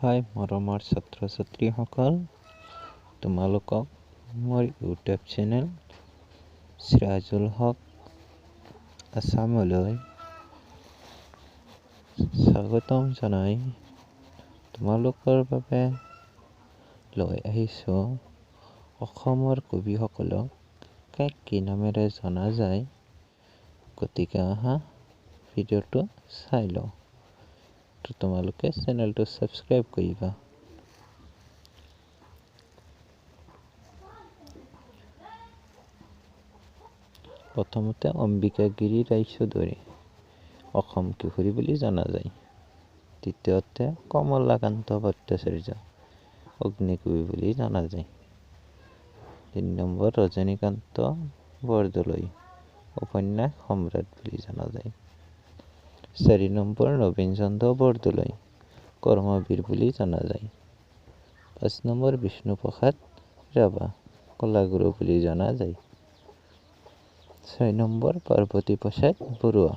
হাই মৰমৰ ছাত্ৰ ছাত্ৰীসকল, তোমালোকক মোৰ ইউটিউব চেনেল চিৰাজুল হক আছামলৈ স্বাগতম জনাই তোমালোকৰ বাবে লৈ আহিছোঁ অসমৰ কবিসকলক কাক কি নামেৰে জনা যায়। গতিকে আহা ভিডিঅ'টো চাই লওঁ। তো তোমালোকে চেনেলটো ছাবস্ক্ৰাইব কৰিবা। প্ৰথমতে অম্বিকাগিৰি ৰায়চৌধুৰী, অসম কিশোৰী বুলি জনা যায়। দ্বিতীয়তে কমলাকান্ত ভট্টাচাৰ্য, অগ্নিকবি বুলি জনা যায়। 3 নম্বৰ ৰজনীকান্ত বৰদলৈ, উপন্যাস সম্ৰাট বুলি জনা যায়। 4 নম্বৰ নবীন চন্দ্ৰ বৰদলৈ, কৰ্মবীৰ বুলি জনা যায়। 5 নম্বৰ বিষ্ণুপ্ৰসাদ ৰাভা, কলাগুৰু বুলি জনা যায়। 6 নম্বৰ পাৰ্বতী প্ৰসাদ বৰুৱা,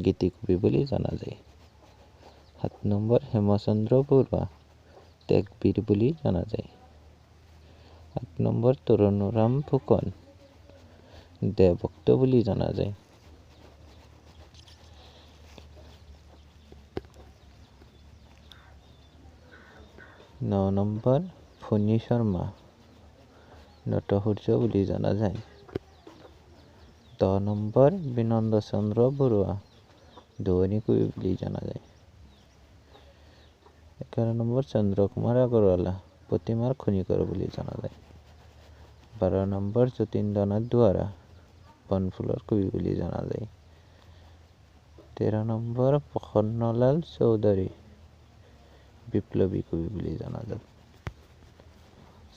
গীতিকবি বুলি জনা যায়। 7 নম্বৰ হেমচন্দ্ৰ বৰুৱা, ত্যাগবীৰ বুলি জনা যায়। 8 নম্বৰ তৰুণৰাম ফুকন, দেৱভক্ত বুলি জনা যায়। 9 নম্বৰ ফণী শৰ্মা, নটসূৰ্য বুলি জনা যায়। 10 নম্বৰ বিনন্দ চন্দ্ৰ বৰুৱা, ধোৱনী কবি বুলি জনা যায়। 11 নম্বৰ চন্দ্ৰকুমাৰ আগৰৱালা, প্ৰতিমাৰ খনিকৰ বুলি জনা যায়। 12 নম্বৰ যতীন্দ্ৰনাথ দুৱাৰা, বনফুলৰ কবি বুলি জনা যায়। 13 নম্বৰ প্ৰসন্নলাল চৌধুৰী, বিপ্লৱী কবি বুলি জনা যায়।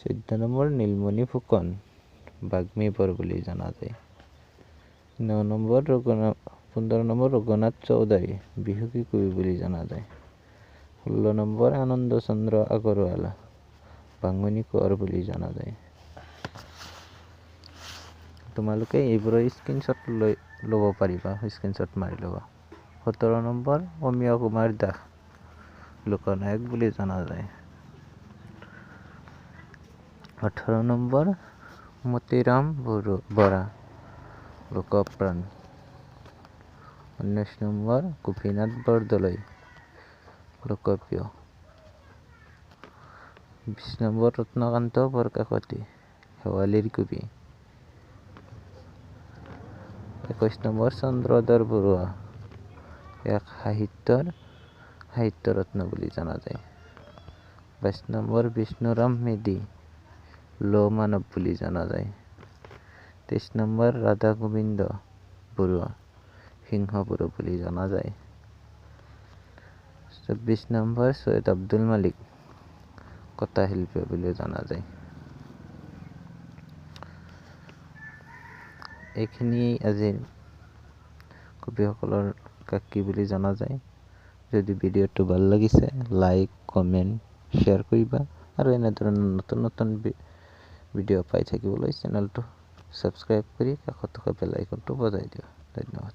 14 নম্বৰ নীলমণি ফুকন, বাগ্মীবৰ বুলি জনা যায়। 9 নম্বৰ 15 নম্বৰ ৰঘুনাথ চৌধুৰী, বিহুকী কবি বুলি জনা যায়। 16 নম্বৰ আনন্দ চন্দ্ৰ আগৰৱালা, বাঙনি কোঁৱৰ বুলি জনা যায়। তোমালোকে এইবোৰৰ স্ক্ৰীনশ্বট লৈ ল'ব পাৰিবা, স্ক্ৰীনশ্বট মাৰি ল'বা। 17 নম্বৰ অমিয় কুমাৰ দাস, লোকনায়ক বুলি জনা যায়। 18 number Motiram Bora, Lokpran. 19 number Gopinath Bordoloi, Lokpriya. 20 number Ratnakanta Borkakoti, শেৱালিৰ কবি। 21 নম্বৰ চন্দ্ৰধৰ বৰুৱা, এক সাহিত্যৰত্ন বুলি জনা যায়। 22 নম্বৰ বিষ্ণুৰাম মেধি, ল মানৱ বুলি জনা যায়। 23 নম্বৰ ৰাধা গোবিন্দ বৰুৱা, সিংহপুৰ বুলি জনা যায়। 24 নম্বৰ চৈয়দ আব্দুল মালিক, কথাশিল্পী বুলি জনা যায়। এইখিনিয়েই আজিৰ কবিসকলৰ কাক কি বুলি জনা যায়। যদি ভিডিঅ'টো ভাল লাগিছে লাইক, কমেণ্ট, শ্বেয়াৰ কৰিবা আৰু এনেধৰণৰ নতুন নতুন ভিডিঅ' পাই থাকিবলৈ চেনেলটো ছাবস্ক্ৰাইব কৰি কাষত থকা বেল আইকনটো বজাই দিবা। ধন্যবাদ।